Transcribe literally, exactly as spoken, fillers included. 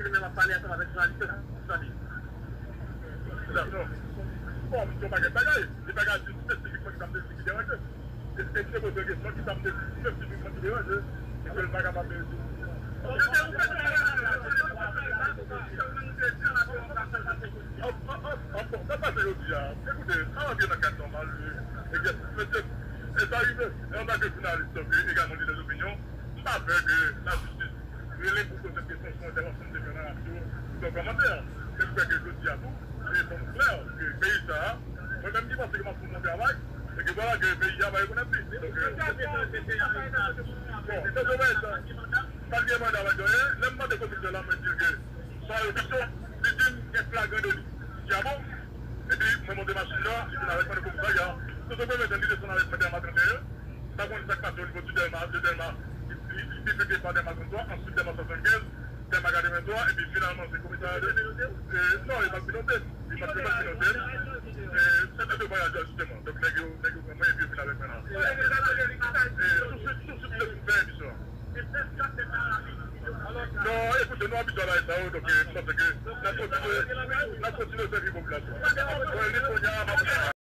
Mwen ap pale ansanm avèk jounalis yo, tande. Bon, se yon pakèt bagay. Li pa ka di espesifikman ki sa m te di ki deranje. E, e se poze kesyon ki sa m te di espesifikman ki deranje. E ke l pa kapab di. An, an, an, bon, sa pase jodi a. Ekoute, sa rantre nan kad nòmal, e, egzèsis, mesye, e sa rive. E antanke jounalis, donk, e, egalman lidè dopinyon, m pa pè ke lajistis rele pou poze kesyon sou entèvansyon m te fè nan radyo, sou kòmantè. E m kwè ke jodi a tou, e fò nou klè ke peyi sa a, mwen menm ki panse ke m ap fè yon bon travay, e ke vwala ke peyi a pa rekonèt li. Donk, e, bon, se dommage sa. Sa l gen manda avèk anyen, lè m mande komisè la, mwen di l ke sa yo di, li di m gen flagran deli. M di, a bon? Epi mwen monte machin nan, li vin avèk mwen nan komisarya. Sou se premye tan, li desann avèk mwen Dèlma trannteyen. M pa konn sa k pase onivo di Dèlma, de Dèlma, li, li, li bifike pa Dèlma tranntwa, answit Dèlma swasannkenz, Dèlma katrevenntwa, epi finalman se komisarya de, e, non, e pa pilote m. Li pa, li pa pilote m. E, se te de vwayaj la, jisteman. Donk, nèg yo, nèg yo pran mwen epi yo vin avèk mwen la. E, sou sit, sou sit, se pou fè emisyon an. Non, ekoute, nou abitye a bagay sa yo, donk, e, m panse ke n ap kontinye, n ap kontinye sèvi popilasyon an. Mwen, li kounye a, m ap